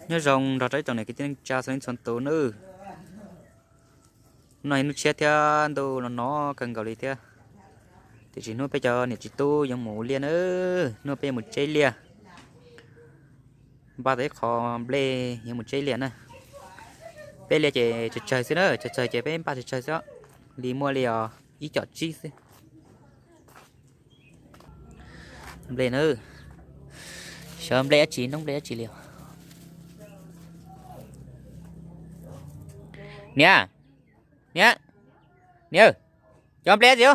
Nyob zoo nrog rau ib tsoom niam kwv tij neej tsa txhua leej txhua tus nawb. Hnub no yog hnub tshiab thiab ntuj no no kawg nkaus li thiab. Tiam sis hnub peb cov niam txiv tub yuav mus ua liaj nawb, hnub no peb yuav mus tseb liaj. Npaj tau ib qho nplej yuav mus tseb liaj na. Peb liaj ces tsawg tsawg xwb na, tsawg tsawg ces peb npaj tsawg tsawg xwb, li muaj li os ib com tsib xwb. Nplej na, xyov nplej dab tsi, noob nplej dab tsi li os. Niam, niam, niam, cov nplej dab tsi?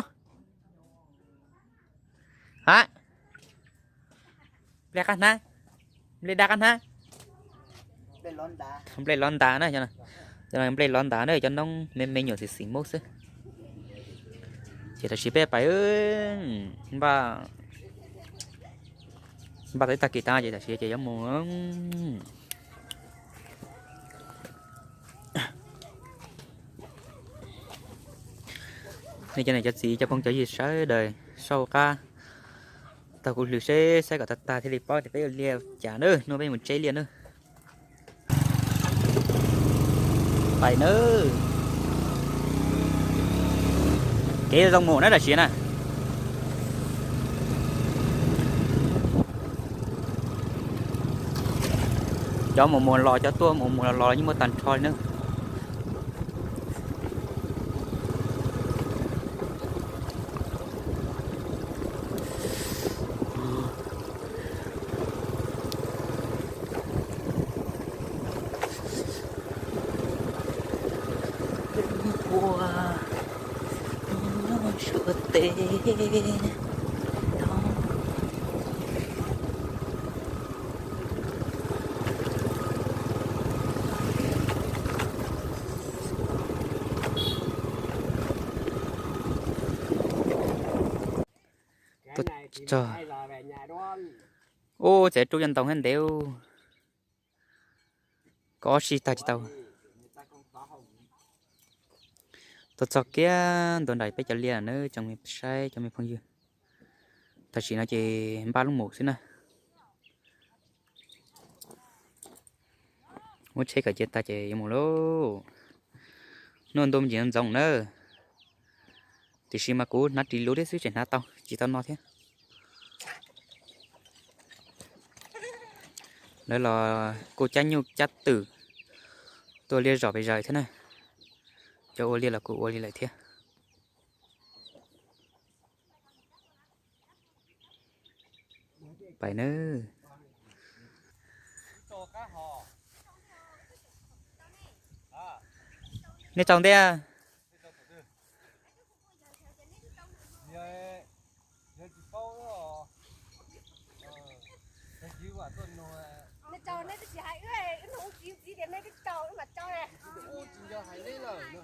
Ha, nplej qab hnab, nplej dab qab hnab. Nplej lov ntas na, nplej lov ntas na, cov noob me me nyuam xim xim mub xwb. Ces tam sim peb pais npaj, npaj tau ib tag kis tas ces tam sim ces yuav mus. Nej cov niam cov txiv cov phooj cov ywg sawv daws soj qab taug kuv hlwb seb saib kom tag tag thiaj li paub tias peb ua liaj cas nawb, hnub no peb mus tseb liaj nawb. Pais nawb. Kev zoo mus na tam sim na. Cov mus mus los, cov tuaj mus mus los los yeej muaj tag nrho li na. Ua, nyob Suav teb. Tuaj txog, ub, txawm rub cov ntoo thiab ntev, kov ob sij tag tsis tau. Tuaj txog kiag ntua nram peb cov liaj nawb tsoom me saib cov me phooj ywg. Tam sim no ces npaj lub mus xwb na. Muab tsheb kom cia tag ces yuav mus lauj. Hnub ntuj me ntsis ntxoov na. Tiam sis mas kuv hnav ris lus thiab xwb tseem hnav tau, tsis tau no thiab. Lawv los kuj cab nyuj cab twm tuaj liaj zom pes zaws thiab na. Cov ua liaj los kuj ua li lawm thiab. Pais nawb. Nej tsaus ntev.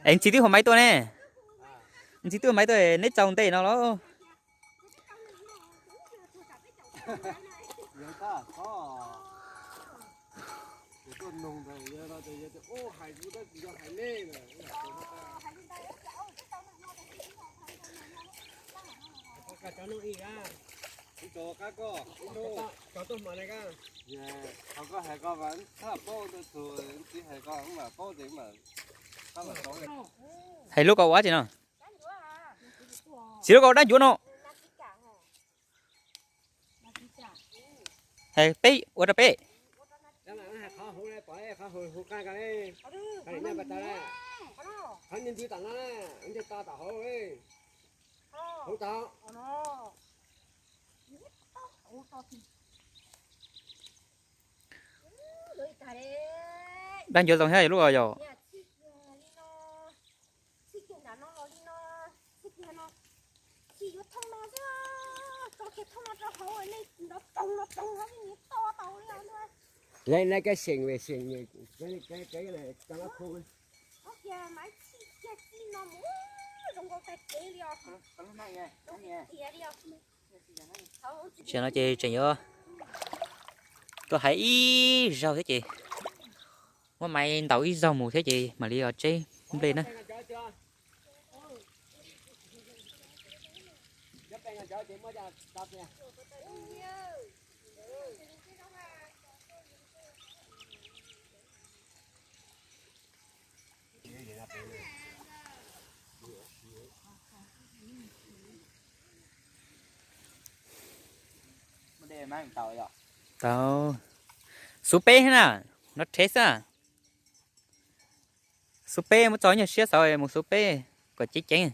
Es txiv twb hu maiv tuaj ne. Txiv twb hu maiv tuaj, neb tsaus ntev no los. Hais lub ko ua tsi no? Txiv lub ko dab ncuav no. Hais peb ua rau peb. Dab ncuav zoo thiab lub ko yog. Tam no ces tseem yuav tuaj hais ib zaug thiab ces muab maiv ntaus ib zaug mus thiab ces mam li tseb nplej na. Tau. Xub peb na, no rhev xwb. Xub peb muab tso nyuag siab xauv mus xub peb kom ceev ceev.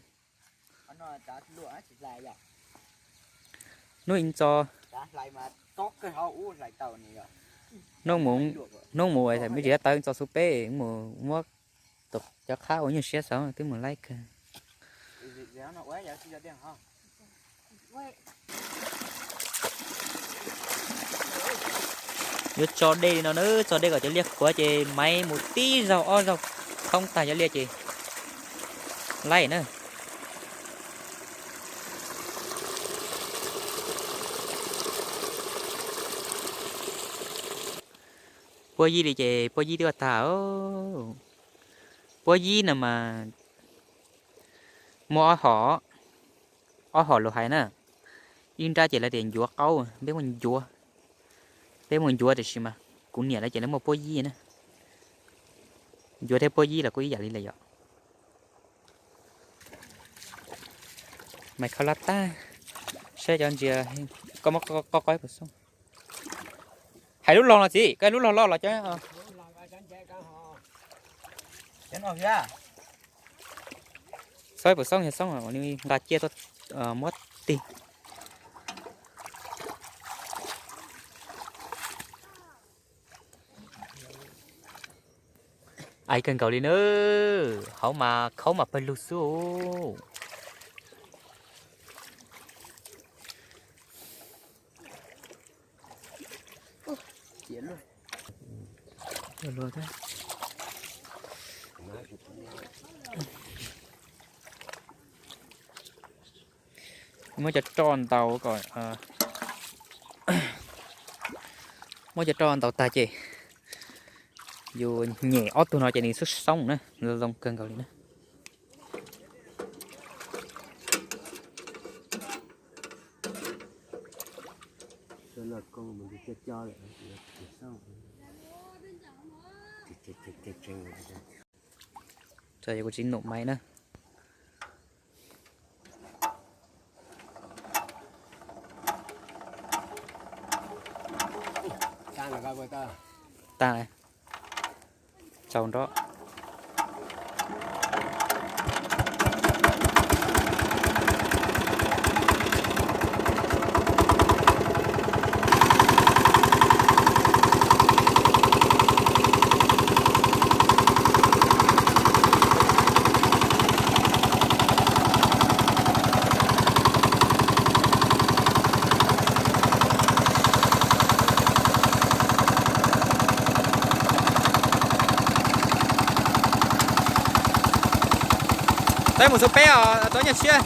Hnub ib tso, hnub mus, hnub mus me tsis tawv tso xub peb, mus muab cov qhab ua nyuag siab xauv twb mus laib kawg. Yuav tso dej li no na, tso dej kom cov liaj qhuav ces maiv mus tib zaug ob zaug thoob tag cov liaj ces laib na. Puab yib li ces puab yib twb ua tag. Puab yib no mas muaj ob hom, ob hom lus hais na. Ib nrab ces lawv tias ncuav qaub, peb muaj ncuav, peb muaj ncuav tiam sis mas kuv niam lawv ces lawv muaj puab yib na. Ncuav thiab puab yib los kuj ib yam li lawm yom. Maiv khaub lab tag, saib cov ntsia, koj muab qo qo ib puas xoob. Hais lub log los txiv, koj lub log loj los cov. Xoob ib puas xoob, xoob nqa ciaj tuaj muab tig. Aiv kawg nkaus li na, hauv mas khaub mas pawg lug xwb. Muab cov roj ntaus kom, muab cov roj ntaus tag ces yus nyem ob tug no ces nws xub xoob na, zoo kawg nkaus li na. Kuv tsis num maiv na. Tag, tsaus nrho. Peb mus xub peb os, tso nyuag siab.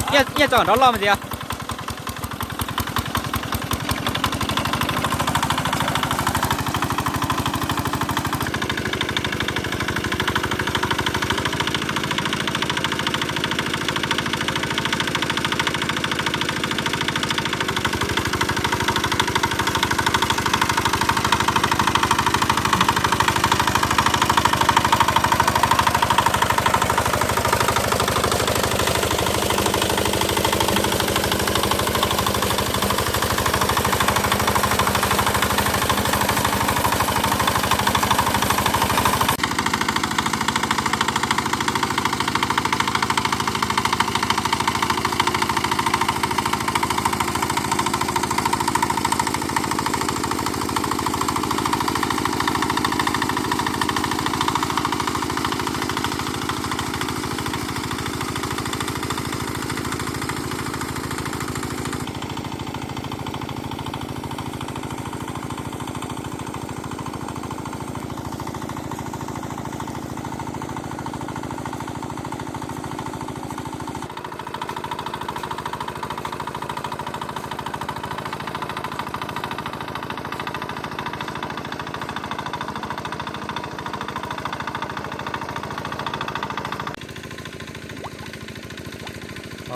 Nyiaj tso nrov loj mas tias.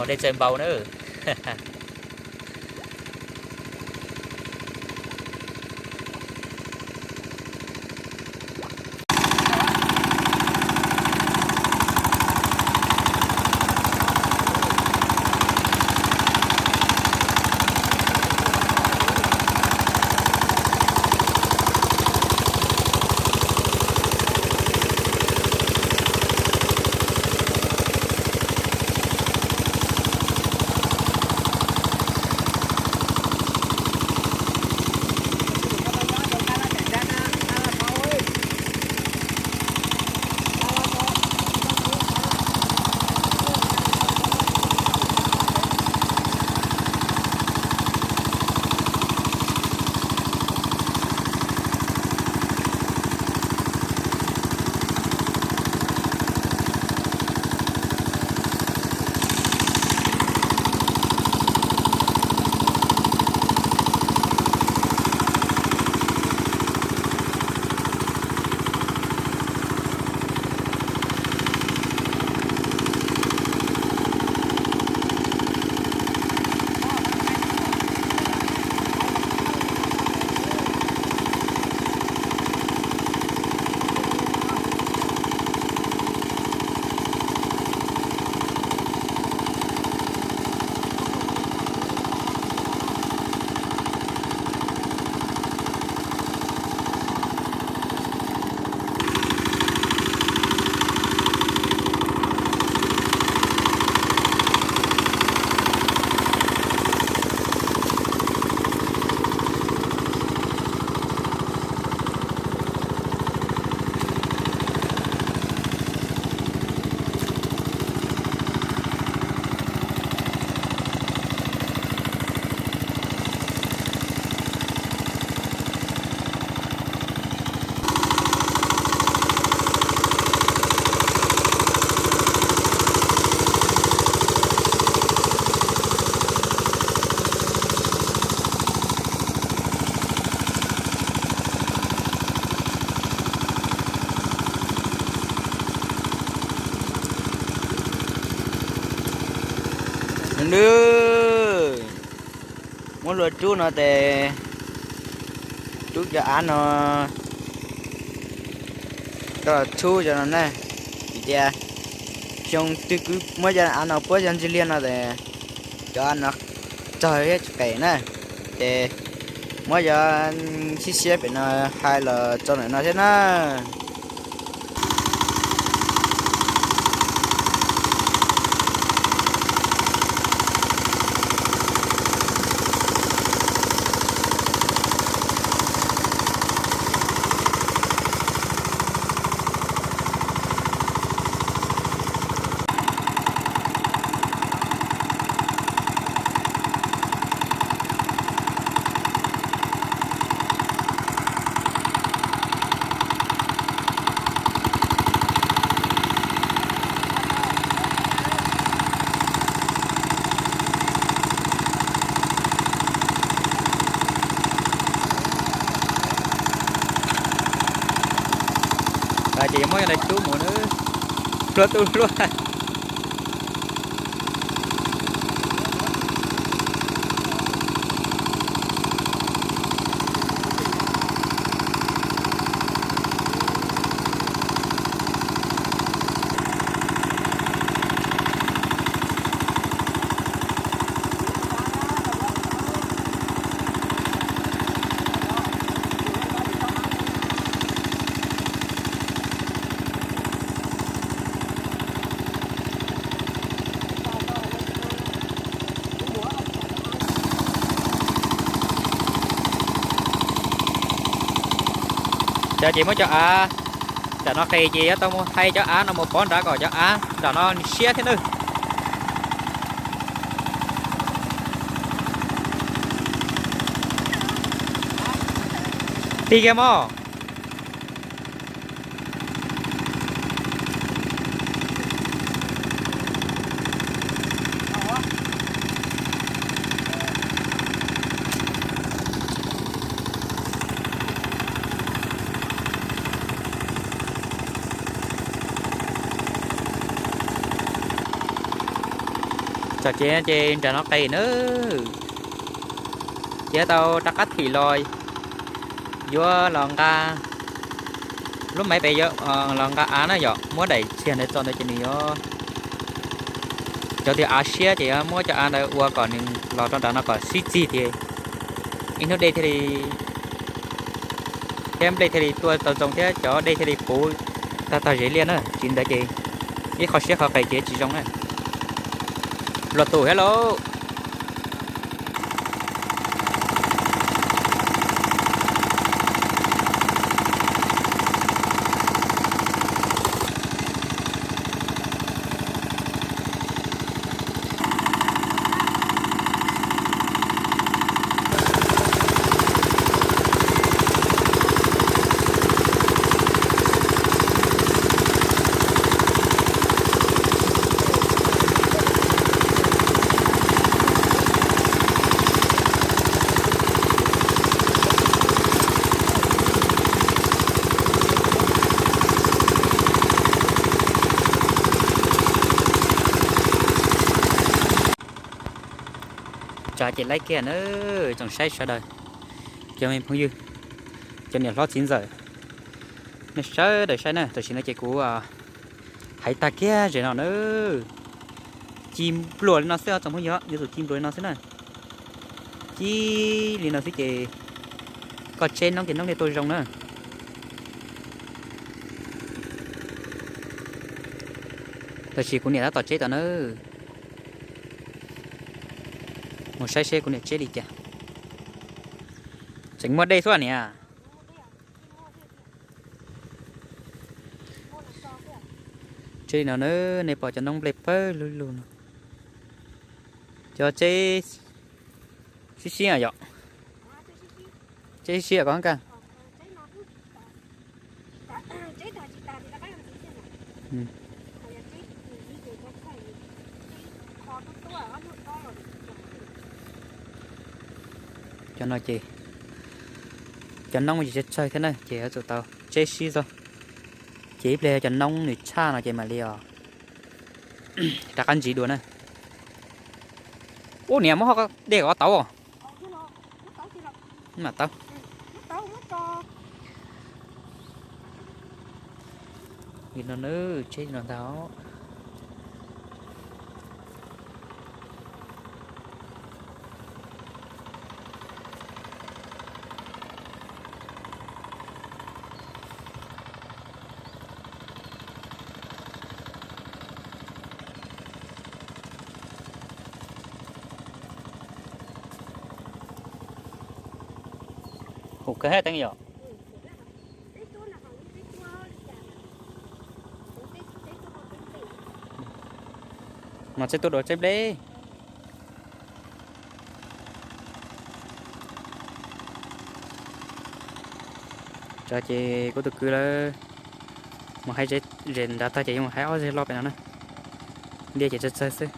Dej tsaws npau na. Muab lua rub no ces rub cov av no coj los txhub cov no na. Vim tias xyoo twg kuv muab cov av no puab cov ntxwg liag no ces cov av no tsawg thiab tsis qes na. Ces muab cov siab siab pem no hais los tso ntawm no thiab na. Ces yuav muab cov ntawd rub mus na, hluas tus hluas. Cov ces muab cov av nram no qis ces yuav tau mus hais cov av no mus pov nrad kom cov av nram no nws siab thiab nawb. Tig kiag mog. Tsom ces ces nram no qis nawb. Ces tau rov qab thim los yuav los nqa lub maiv pem yuav los nqa av na yom, muab daim txiag ntawd txo ntawd ces nws yuav cov twg av siab ces yuav muab cov av ntawd ua kom nws los rau nram no kom sib txig tias ib hnub dej thiaj li thiab nplej thiaj li tuaj tau zoo thiab cov dej thiaj li puv tag tag zes liaj na, tsis li ntawd ces ib qho siab qhov qis ces tsis zoo na. Luag tus thiab lauj. Tsav ces laib kiag na, tsoom saib sawv daws, cov me phooj ywg, cov niam hlob txiv ntxawm, nej sawv daws saib na, tam sim no ces kuv hais tag kiag zem no na, ci npluas li no xwb os tsoom phooj ywg, yuav tsum ci npluas li no xwb na. Ci li no xwb ces koj tseb noob ces noob thiaj tuaj zoo na. Tam sim kuv niam tab tom tseb tau na. Mus saib seb kuv niam tseb li cas. Tseem muaj dej xwb niam. Tseb li no na, nej pom cov noob nplej pawg lug lug no. Cov tseb sib siab yom. Tseb sib siab ko kaj. Cov no ces cov noob tsis tsawg thiab na ces yuav tsum tau tseb sib zog. Ces ib pliag cov noob nws tshaj no ces mam li os rov qab ntsis dua na. Ub niam, muab dej kom tauv os. Mam tau. Li no na, tseb li no ntag. Hum kawg hab teeb yom. Mas tseb tuaj dua tseb nplej. Tsam ces kuv tus kwv lawv mus hais ze nrad tag ces yuav mus hais ob zeg loj pem no na. Liaj ces txawg txawg xwb.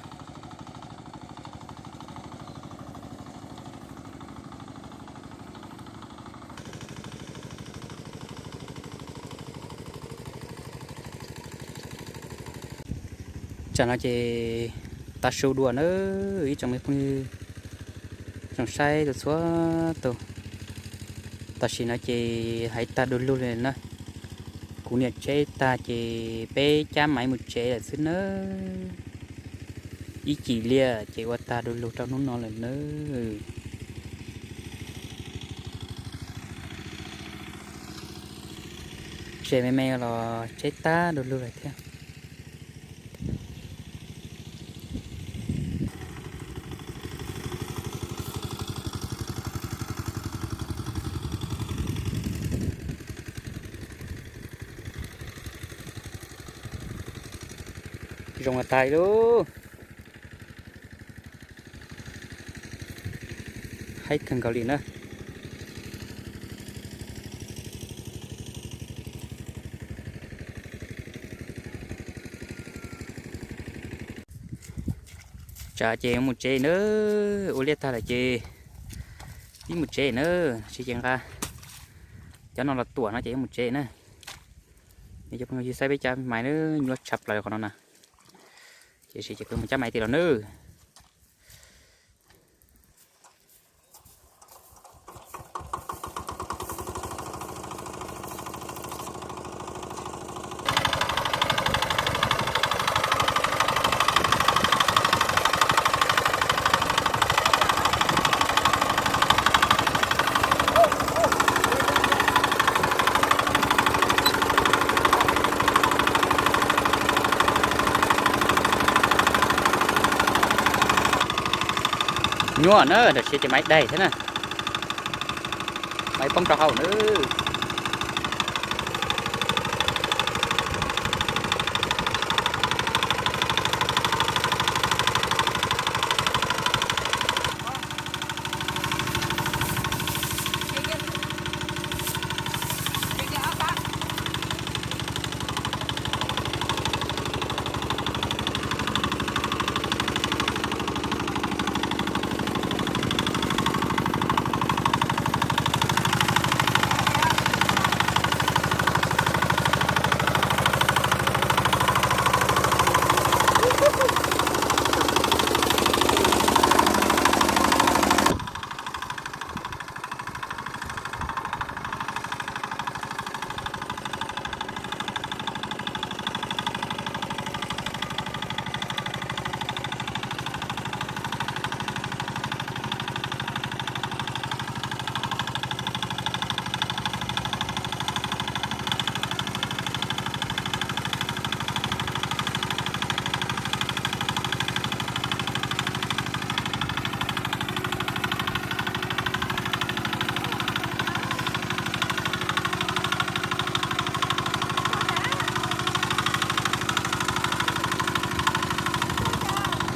Tsam no ces tav su dua na, ib tsoom me phooj ywg tsoom saib txhua txhua tus. Tam sim no ces hais tag du lug li na. Kuv niam tseb tag ces peb cab maiv mus tsev lawm xwb nawb. Ib cim liaj ces ua tag du lug rau hnub no lawm nawb. Tsev me me los tseb tag du lug lawm thiab. Zoo tag lub. Haib kawg nkaus li na. Tsam ces yuav mus tsev na, ua liaj tag lawm ces ib mus tsev na, tsis ces nqa cov no los tuam no ces yuav mus tsev na. Cov phooj ywg saib peb cab maiv na, nyuaj tshaj plaws qhov no na. Ces sis ces kuv mus cab maiv tiag los nawb. Nyuaj na, tam sim ces maiv daig thiab na. Maiv poob rau hauv na.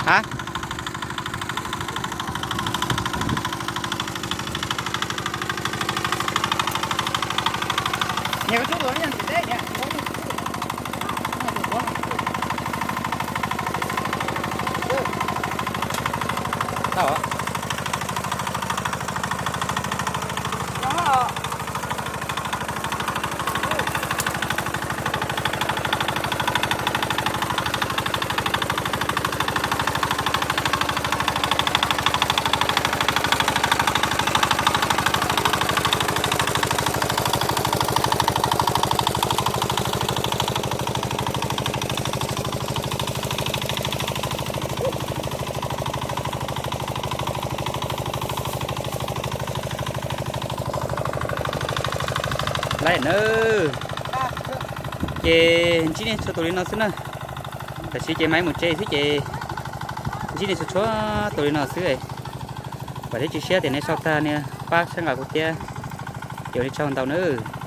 Hab. Nawb, ces ntsib nej txhua tus li no xwb na. Tam sim ces mas mus tsev xwb ces ntsib nej txhua txhua tus li no xwb. Vam thiab cia siab tias nej sau tag nej pab saib nqa kuv thiab, ces ua li tsaug ntau nawb.